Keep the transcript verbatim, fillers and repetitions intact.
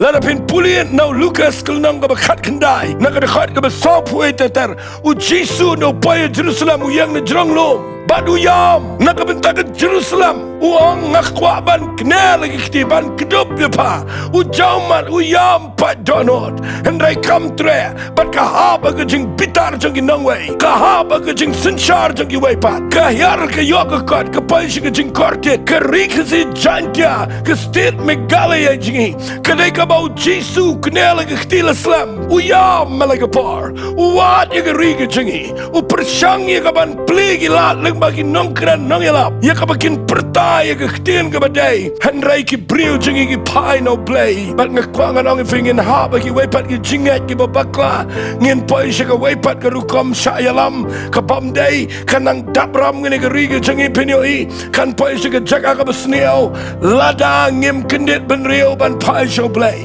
Lada phin pule na u Lukas ka lynnong kaba khatkhyndai, na ka dkhot kaba sawphew wei ter ter, u Jisu haba u poi Jerusalem u ïeng na jrong lum bad u ïam. Na ka bynta ka Jerusalem u ong, nga kwah ban kner la ki kti, ban kdup lypa. U jaw mat, u ïam pat dohnud. Hynrei kam treh, bad ka hap ha ka jingbitar jong ki nongwei, ka hap ha ka jingsynshar jong kiwei pat. Ka hiar ka ïoh ka kot, ka poi sha ka jingkordit. Ka ri Khasi Jaiñtia, ka state Meghalaya jong ngi, ka dei kaba u Jisu u kner la ki kti la slem. U ïam ha la ka por, u wad ïa ka ri ka jong ngi, u pyrshang ïa ka ban plie ki lad lyngba ki nongkren nongïalap ïa kaba kin pyrta ïa ka ktien kaba dei. Hynrei ki briew jong ngi ki phai na U Blei. Bad nga kwah ngan ong ïa phi, ngin hap ha kiwei pat ki jingngeit kiba bakla. Ngin poi sha kawei pat ka rukom shah ïalam kaba ym dei, kan nang dap ram ngi ne ka ri ka jong ngi, phin ïohi kan poi sha ka jaka kaba sniew lada ngim kyndit bynriew ban phai sha U Blei.